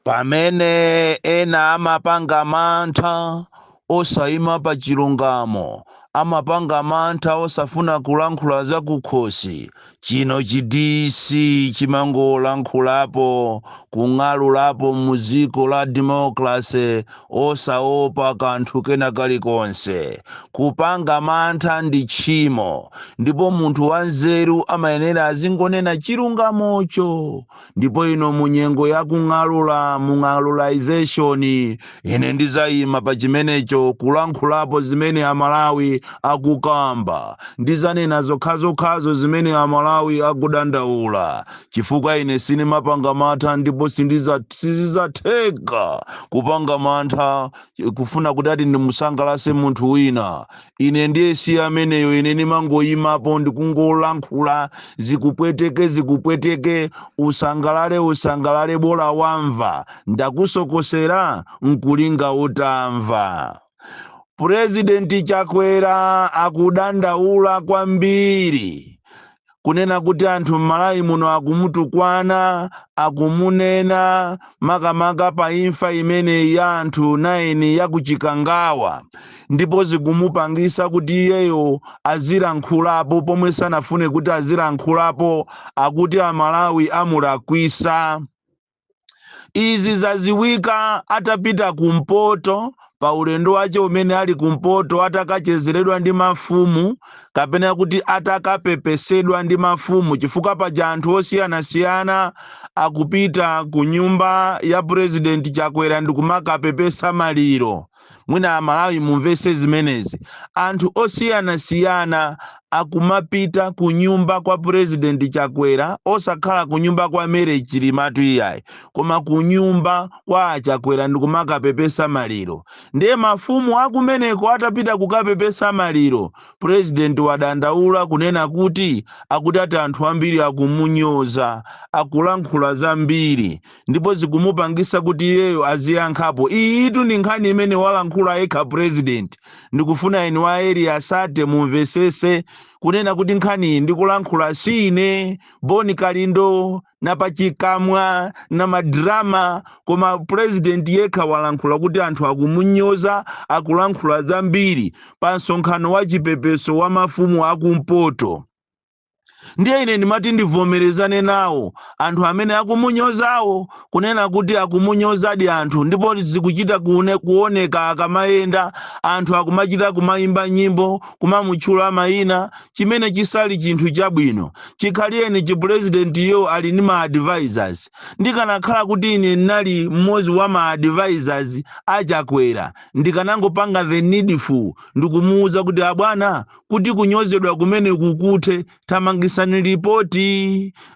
Pamene ena amapanga mantha osayima pa chilungamo, amapanga mantha osafuna kulankhula zakukhosi, chino chi DC chimangolankhulapo, kung'alulapo mu dziko la democracy, osaopa kanthu kena kalikonse. Kupanga mantha ndi tchimo, ndipo munthu wanzeru amayenera azingonena chilungamocho. Ndipo ino munyengo yakung'alula, mung'alulization, ine ndizayima pa chimenecho kulankhulapo zimene Amalawi akukamba. Ndizanena zokhazokhazo zimene Amalawi akudandaula, chifukwa ine sinimapanga mantha, ndipo sizizatheka kupanga mantha kufuna kuti ati ndimusangalase munthu wina. Ine ndiye si ameneyo. Ine nimangoyimapo ndikungolankhula, zikupweteke zikupweteke, usangalale usangalale, bola wamva. Ndakusokosera nkulinga utamva. Purezidenti Chakwera akudandaula kwambiri kunena kuti anthu m'Malawi muno akumutukwana, akumunena, makamaka pa imfa imene ya anthu 9 ya kuChikangawa, ndipo zikumupangisa kuti iyeyo azilankhulapo pomwe sanafune kuti azilankhulapo. Akuti Amalawi amulakwisa. Izi zaziwika atapita kumpoto pa ulendo wace umene ali kumpoto, atakachezeredwa ndi mafumu, kapena kuti atakapepesedwa ndi mafumu, chifukwa paja anthu osiyanasiyana akupita ku nyumba ya Purezidenti Chakwera ndi kumakapepesa maliro. Mwina Amalawi mumvese zimenezi. Anthu osiyanasiyana akumapita ku nyumba kwa Purezidenti Chakwera, osakhala ku nyumba kwa Mary Chilimatu iyayi, koma ku nyumba kwa Achakwera ndikumakapepesa maliro. Ndiye mafumu akumeneko atapita kukapepesa maliro, Purezidenti wadandaula kunena kuti akuti ati anthu ambiri akumunyoza, akulankhula zambiri, ndipo zikumupangisa kuti iyeyo aziyankhapo. Iyitu ndi nkhani imene walankhula yekha Purezidenti. Ndikufuna inu wa area sate mumvesese kunena kuti nkhani iyi ndikulankhula si ine Boni Kalindo na pachikamwa na madrama, koma Purezidenti yekha walankhula kuti anthu akumunyoza, akulankhula zambiri pa msonkhano wa chipepeso wa mafumu akumpoto. Ndiye ine ndimati ndivomerezane nawo anthu amene akumunyozawo, kunena kuti akumunyozadi anthu, ndipo zikuchita kuoneka akamayenda, anthu akumachita kumayimba nyimbo kumamutchula mayina, chimene chisali chinthu chabwino. Chikhaliyeni chipurezidentiyo ali ndi ma advisors. Ndikanakhala kuti ine ndinali mmodzi wa ma advisors aChakwera, ndikanangopanga the needful ndikumuwuza kuti, "Abwana, kuti kunyozedwa kumene kukuthe, thamangisani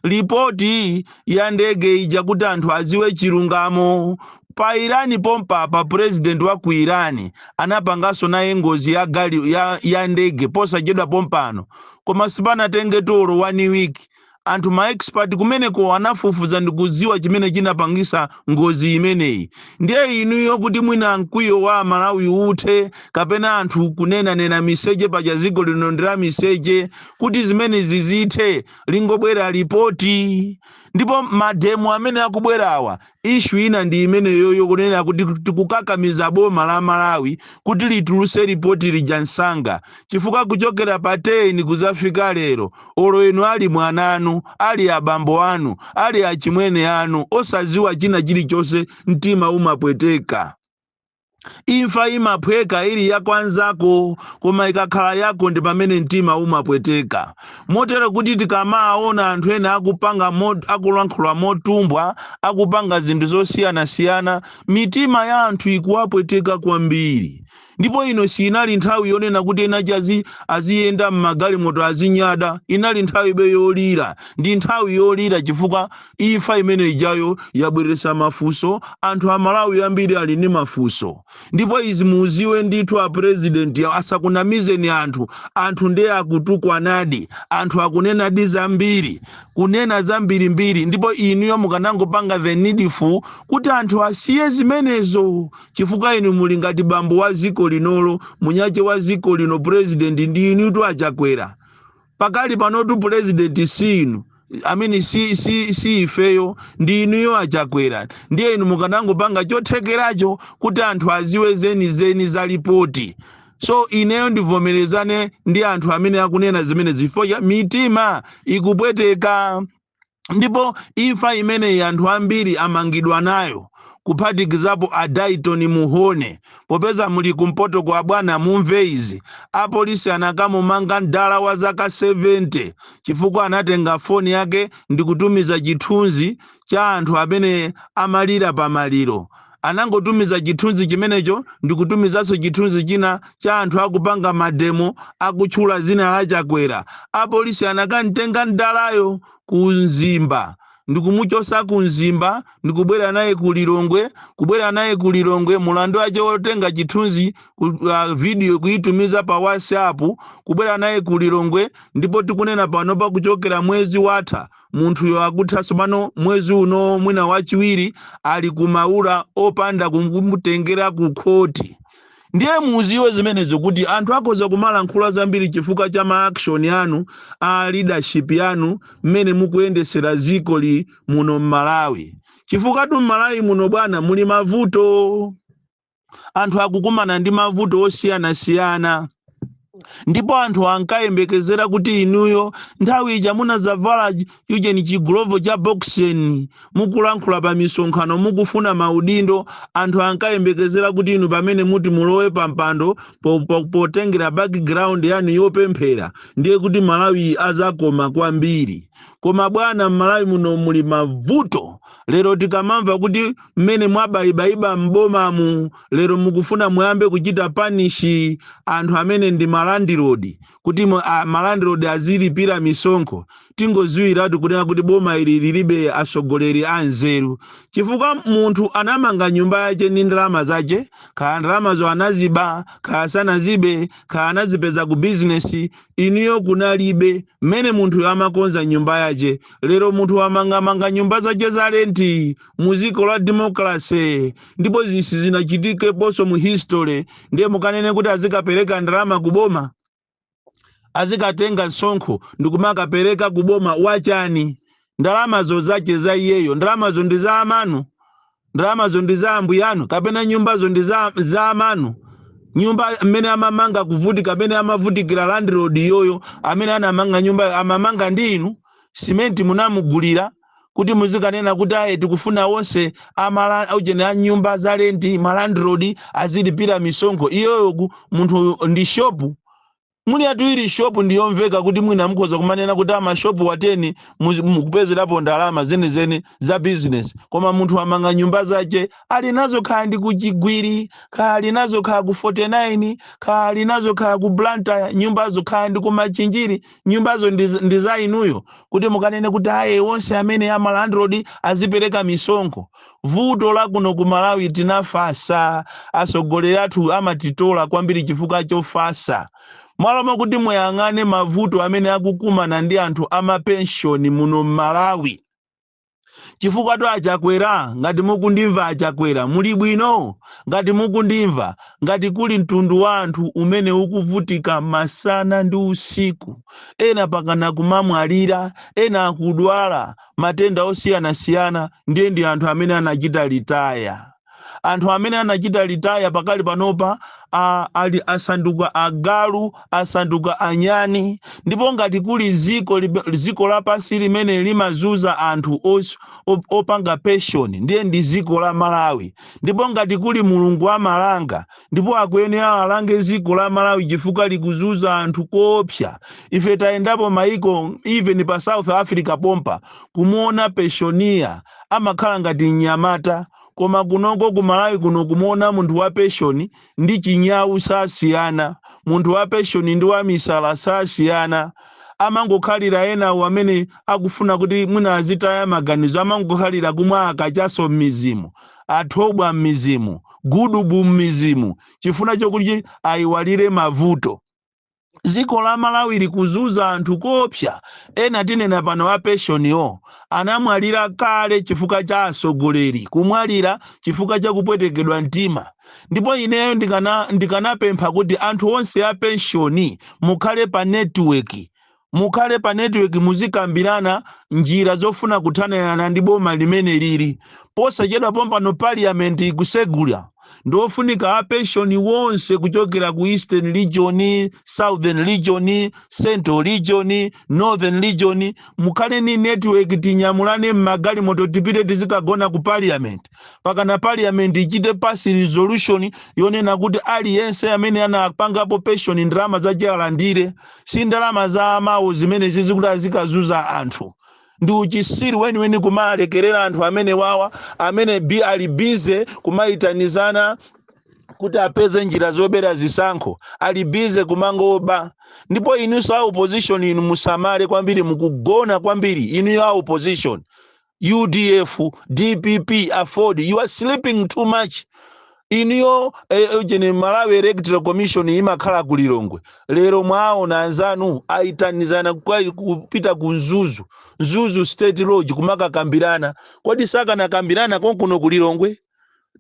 ripoti ya ndege ija kuti anthu aziwe chilungamo." Pa Irani pompapa, president wa ku Irani anapanganso naye ngozi ya gali ya ndege posachedwa pompano, koma sipanatenge tolo one week, anthu ma expert kumeneko anafufuza ndikudziwa chimene chinapangisa ngozi imeneyi. Ndiye inuyo kuti mwina mkwiyo wa Amalawi uthe, kapena anthu kunenanena miseche, paja dziko lino ndi la miseche, kuti zimenezi zithe, lingobwera ripoti. Ndipo mademo amene akubwerawa, issue ina ndi imeneyoyo, kunena kuti tikukakamiza boma la Malawi kuti lituluse ripoti lija msanga, chifukwa kuchokera pa 10 kuzafika lero, olo inu ali mwananu, ali abambo anu, ali achimwene anu, osaziwa china chilichonse, mtima umapweteka. Imfa imaphweka ili yakwanzako, koma ikakhala yako ndi pamene mtima umapweteka. Motero kuti tikamaona anthu ena akupanga akulankhula motumbwa, akupanga zinthu zosiyanasiyana, mitima ya anthu ikuwapweteka kwambiri. Ndipo ino sinali nthawi yonena kuti ena aziyenda m'magalimoto azinyada. Inali nthawi ibe yolira, ndi nthawi yolira, chifukwa imfa imene ijayo yabweretsa mafunso. Anthu Amalawi ambiri ali ndi mafunso. Ndipo izi muziwe ndithu, a President asakunamizeni anthu. Anthu ndiye akutukwanadi, anthu akunenadi zambiri, kunena zambirimbiri, ndipo inuyo mukanangopanga the needful kuti anthu asiye zimenezo, chifukwa inu muli ngati bambo wa ziko linolo, munyache wa ziko lino. President ndi inutu, Achakwera. Pakali panotu president si inu, Amene si ifeyo, ndi inuyo Achakwera. Ndiye inu mukanangopanga chothekeracho kuti anthu aziwe zenizeni za ripoti. So ineyo ndivomerezane ndi anthu amene akunena zimene zifo mitima ikupweteka. Ndipo imfa imeneyi anthu ambiri amangidwa nayo, kuphatikizapo a Dayton Muhone. Popeza muli kumpoto kwa bwana, mumve izi. Apolisi anakamumanga mdala wa zaka 70 chifukwa anatenga foni yake ndi kutumiza chithunzi cha anthu amene amalira pamaliro. Anangotumiza chithunzi chimenecho ndi kutumizanso chithunzi china cha anthu akupanga mademo akutchula zina la Chakwera. Apolisi anakamtenga mdalayo ku Mzimba, ndikumuchosa ku Mzimba ndikubwera naye ku Lilongwe. Kubwera naye ku Lilongwe, mulandu wache wotenga chithunzi video kuyitumiza pa WhatsApp. Kubwera naye ku Lilongwe, ndipo tikunena pano pakuchokera mwezi watha munthuyo akuthanso pano mwezi uno mwina wachiwiri ali kumaula opanda kumutengera ku khoti. Ndiye muziwe zimenezo kuti anthu akhoza kumalankhula zambiri chifukwa cha ma action yanu, a leadership yanu, mmene mukuyendesera ziko li muno mMalawi. Chifukwa tu mMalawi muno bwana muli mavuto, anthu akukumana ndi mavuto osiyanasiyana. Ndipo anthu ankayembekezera kuti inuyo nthawi ija munazavala ujeni chigulovo cha boxing, mukulankhula pa misonkhano, mukufuna maudindo, anthu ankayembekezera kuti inu pamene muti mulowe pa mpando potengera background yanu yopemphera, ndiye kuti Malawi azakoma kwambiri. Koma bwana, mMalawi muno muli mavuto. Lero tikamamva kuti mmene mwabayibaiba m'bomamu, lero mukufuna muyambe kuchita punish anthu amene ndi ma landlord, kuti ma landlord azilipira misonkho, tingoziwiratu kunena kuti boma ili lilibe atsogoleri anzeru. Chifukwa munthu anamanga nyumba yache ndi ndalama zache, kaya ndalamazo anaziba, kaya sanazibe, kaya anazipeza ku bizinesi, inuyo kunalibe mmene munthu amakonza nyumba yache. Lero munthu amangamanga nyumba zache za rent mu dziko la democracy, ndipo zisi zinachitikeponso mu history. Ndiye mukanene kuti azikapereka ndalama kuboma, azikatenga msonkho ndikumakapereka kuboma wachani? Ndalamazo zache za iyeyo? Ndalamazo ndi za amanu? Ndalamazo ndi za ambuyanu? Kapena nyumbazo ndi za amanu? Nyumba mmene amamanga kuvutika, amene amavutikira landlord yoyo amene anamanga nyumba, amamanga ndi inu? Simenti munamugulira kuti muzikanena kuti ayi, tikufuna onse amala ujene a nyumba za rent, ma landlord azilipira misonkho. Iyoyo munthu ndi shopu muli atuwiri. Shopu ndiyomveka kuti mwina mukhoza kumanena kuti amashopu wateni mukupezerapo ndalama zenizeni za business. Koma munthu amanga nyumba zache ali nazo, kaya ndi ku Chigwiri, kaya ali nazo kaya ku 49, kaya ali nazo kaya ku Blantyre nyumbazo, kaya ndi ku Machinjiri, nyumbazo ndi za inuyo kuti mukanene kuti aye, onse amene ama landlord azipereka misonkho? Vuto la kuno ku Malawi, tinafasa. Atsogoleri athu amatitola kwambiri chifukwa chofasa. Mwalo mwakuti muyang'ane mavuto amene akukumana ndi anthu amapenshoni muno m'Malawi. Chifukwa to Achakwera, ngati mukundimva, Achakwera muli bwino, ngati mukundimva, ngati kuli mtundu wa anthu umene ukuvutika masana ndi usiku, ena pakana kumamwalira, ena akudwala matenda osiyanasiyana, ndiye ndi anthu amene anachita retire. Anthu amene anachita retire pakali panopa ali asanduka agalu, asanduka anyani. Ndipo ngati kuli ziko lapansi limene limazuza anthu opanga pension, ndiye ndi ziko la Malawi. Ndipo ngati kuli Mulungu amalanga, ndipo akuyenera alange ziko la Malawi chifukwa likuzuza anthu koopsa. Ife tayendapo maiko, even pa South Africa pompa, kumuona pensioner amakhala ngati mnyamata. Koma kunoko ku Malawi kuno, kumuona munthu wa pension ndi chinyawu sasiyana, munthu wa pension ndi wa misala sasiyana. Amangokhalira enawo amene akufuna kuti mwina azitaya maganizo, amangokhalira kumwa akachaso m'mizimu, athobwa m'mizimu, gudubu m'mizimu, chifuna chokuti ayiwalire mavuto. Dziko la Malawi likuzuza anthu koopsa. Ena tinena pano a pensioniwo anamwalira kale chifukwa cha atsogoleri, kumwalira chifukwa cha kupwetekedwa mtima. Ndipo ineyo ndikanapempha kuti anthu onse a pensioni mukhale pa network. Mukhale pa network, muzikambirana njira zofuna kuthanirana ndi boma limene lili posachedwa pompano. Parliament ikusegula, ndiofunika a pension wonse kuchokera ku Eastern Region, Southern Region, Central Region, Northern Region, mukhale ni network, tinyamulane mmagalimoto, tipite tizikagona ku parliament pakana parliament ichite pass resolution yonena kuti aliyense amene anapangapo pension ndalama zache alandire. Si ndalama za amawu zimene zizikuti azikazuza anthu. Ndi uchisiru weniweni kumalekerera anthu amene wawa amene ali busy kumayitanizana kuti apeze njira zobera zisankho, ali busy kumangoba. Ndipo inunso a opposition, inu musamale kwambiri, mukugona kwambiri. Inu a opposition, UDF, DPP, AFORD, you are sleeping too much. Inuyo, ujeni, Malawi Electoral Commission imakhala ku Lilongwe. Lero mwaona anzanu ayitanizana kupita ku Mzuzu, Mzuzu State Lodge, kumakakambirana. Kodi sakanakambirana konkuno ku Lilongwe?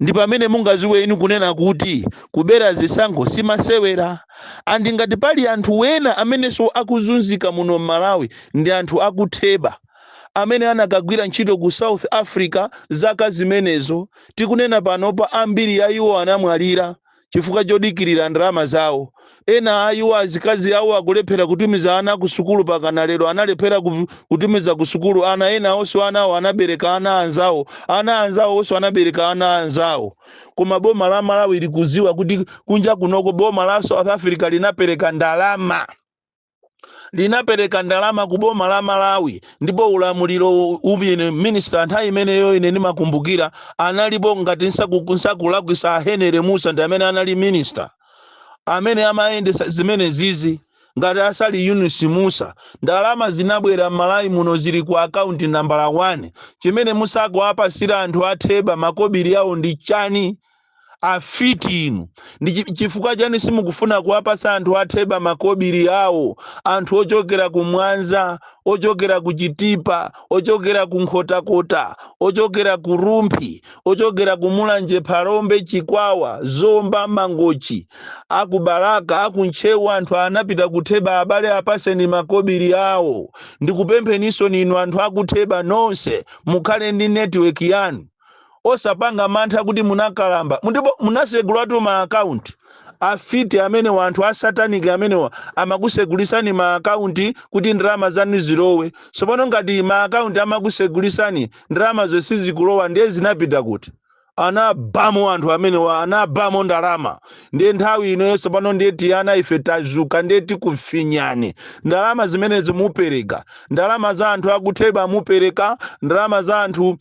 Ndi pamene mungaziwe inu kunena kuti kubera zisankho simasewera. Andi ngati pali anthu wena amenenso akuzunzika muno m'Malawi, ndi anthu akutheba amene anakagwira ntchito ku South Africa zaka zimenezo. Tikunena panopa, ambiri ya iwo anamwalira chifukwa chodikirira ndalama zawo. Ena a iwo, azikazi awo akulephera kutumiza ana ku sukulu pakana lero, analephera kutumiza ku sukulu ana. Ena onso anawo anabereka ana anzawo, ana anzawo onso anabereka ana anzawo. Koma boma la Malawi likuziwa kuti kunja kunoko boma la South Africa linapereka ndalama, linapereka ndalama ku boma la Malawi. Ndipo ulamuliro umene minister nthawi imeneyo, ine ndimakumbukira analipo, ngati nsakulakwisa, Henry Musa ndi amene anali minister amene amayendesa zimene zizi, ngati asali Yunus Musa. Ndalama zinabwera m'Malawi muno, zili ku akaunti nambala 1. Chimene musakuapasira anthu atheba makobiri awo ndi chani? Afiti inu! Ndi chifukwa chani simukufuna kuwapasa anthu atheba makobiri awo? Anthu ochokera ku Mwanza, ochokera ku Chitipa, ochokera ku Nkhotakota, ochokera ku Rumphi, ochokera ku Mulanje, Phalombe, Chikwawa, Zomba, Mangochi, aku Balaka, aku Ntcheu, anthu anapita kutheba. Abale, apaseni makobiri awo. Ndikupempheninso inu anthu akutheba nonse, mukhale ndi network yanu, osapanga mantha kuti munakalamba. Ndipo munasegulatu ma akaunti. Afiti amene, wanthu asataniki amenewa, amakusegulisani ma akaunti kuti ndalama zanu zilowe. Tsopano ngati ma akaunti amakusegulisani, ndalama zonse zikulowa, ndiye zinapita kuti? Anabamo anthu amenewa, anabamo ndalama. Ndiye nthawi inoyo tsopano ndiye tiyana ife tazuka, ndiye tikufinyani. Ndalama zimenezo mupereka, ndalama za anthu akutheba mupereka, ndalama za anthu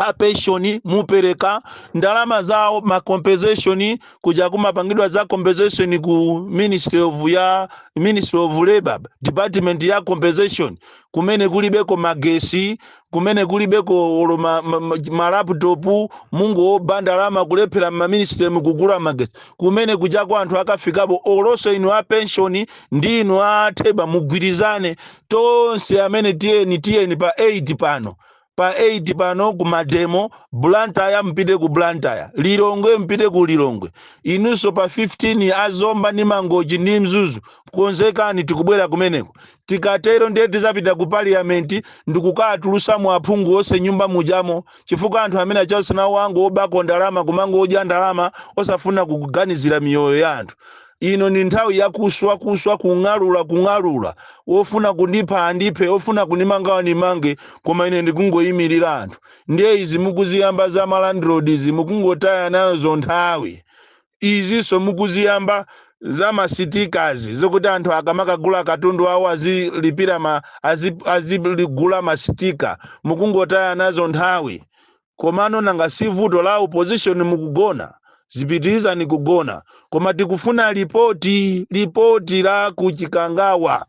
a pension mupereka, ndalama za ma compensation kuja kumapangidwa za compensation ku ministry of ya Ministry of Labor, department ya compensation, kumene kulibeko magesi, kumene kulibeko olo ma laptop, mungoba ndalama, kulephera ma ministry mukugula magesi kumene kujako anthu akafikapo. Olonso inu a pension ndi inu a theba, mugwirizane tonse amene tiyeni, tiyeni pa 8 pano, pa 8 pano ku mademo. Blantyre, mpite ku Blantyre. Lilongwe, mpite ku Lilongwe. Inunso pa 15, azomba ndi Mangochi ndi Mzuzu, konzekani, tikubwera kumeneko. Tikatero ndiye tizapita ku parliament ndikukatulutsamo aphungu onse nyumba mujamo, chifukwa anthu amene achonse nawo ango obako ndalama, kumangodya ndalama, osafuna kuganizira miyoyo ya anthu. Ino ni nthawi yakuswa kuswa, kung'alula kung'alula. Wofuna kundipha andiphe, ofuna kundimanga andimange, koma ine ndikungoyimirira anthu. Ndiye izi mukuziyamba za ma landlord, izi mukungotaya nazo nthawi. Izinso mukuziyamba za ma stickers, zokuti anthu akamakagula katundu awo azilipira azigula ma sticker, mukungotaya nazo nthawi. Komano nanga si vuto la opposition? Mukugona, zipitirizani kugona, koma tikufuna lipoti, lipoti la kuchikangawa.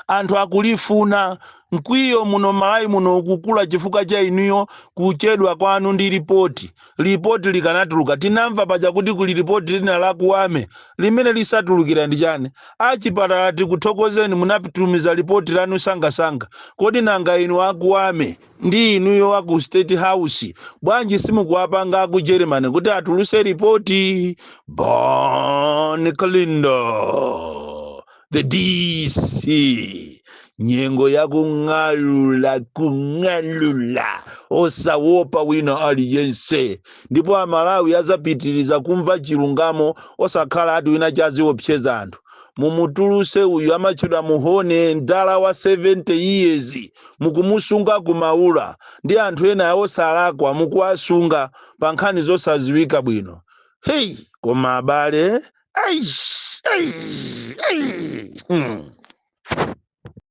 Anthu akulifuna. Mkwiyo muno Malawi muno ukukula chifukwa cha inuyo, kuchedwa kwanu ndi ripoti. Ripoti likanatuluka, tinamva paja kuti kuli ripoti lina la kuwame limene lisatulukira ndi chani? Achipatala, tikuthokozeni, munatumiza ripoti lanu sangasanga. Kodi nanga inu akuwame ndi inuyo aku State House, bwanji simukuwapanga aku Germany kuti atuluse ripoti? Bon Kalindo. The DC, nyengo yakung'alula, kung'alula osawopa wina aliyense. Ndipo Amalawi azapitiriza kumva chilungamo, osakhala ati wina chaziopseza anthu. Mumutuluse uyu amatchedwa Muhone, mdala wa 70 years, mukumusunga kumaula ndi anthu ena osalakwa, mukuwasunga pa nkhani zosaziwika bwino. Hey, koma abale, aish, aish, aish.